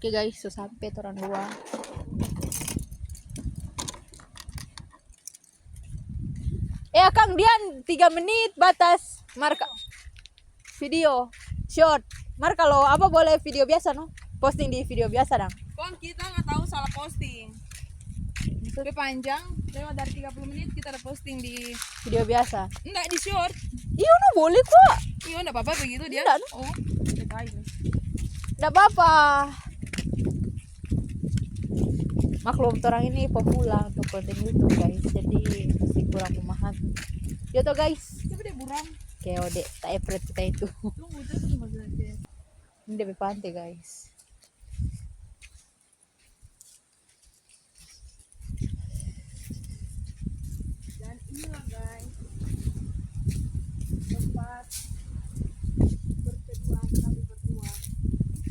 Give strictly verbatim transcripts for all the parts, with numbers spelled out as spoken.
Oke guys, so sampe torang dua. Eh, akang Dian, tiga menit batas. Marka video short. Mar kalo apa boleh video biasa no? Posting di video biasa dang. Kong kita nggak tahu salah posting. Maksud? Dia panjang, lewat dari tiga puluh menit kita ada posting di video biasa. Enggak, di short. Iyo no, boleh kok. Iyo, enggak apa-apa begitu dia. Enggak no. Oh, udah tahu. Enggak apa-apa. Maklum, torang ini pemula untuk konten YouTube guys, jadi masih kurang memahami. Yo to guys. Coba deh burang. Oke, ode, tak epret kita itu. Tunggu, terus maksudnya. Ini dari pantai guys. Dan inilah guys tempat berteduhan kami berdua.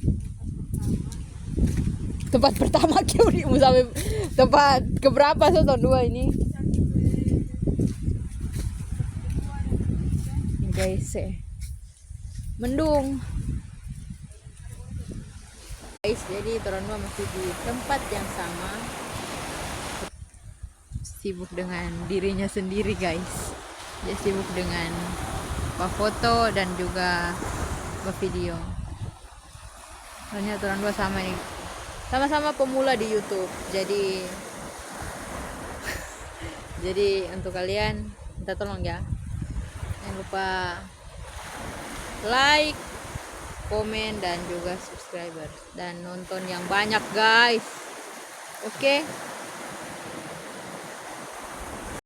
Tempat pertama. Tempat pertama kau di sampai tempat keberapa so tahun dua ini? Ini guys, eh. Mendung. Guys, jadi torang dua masih di tempat yang sama. Sibuk dengan dirinya sendiri, guys. Dia sibuk dengan bafoto dan juga bavideo. Soalnya torang dua sama nih, sama-sama pemula di YouTube. Jadi, jadi untuk kalian minta tolong ya, jangan lupa like, komen, dan juga subscriber dan nonton yang banyak, guys. Oke.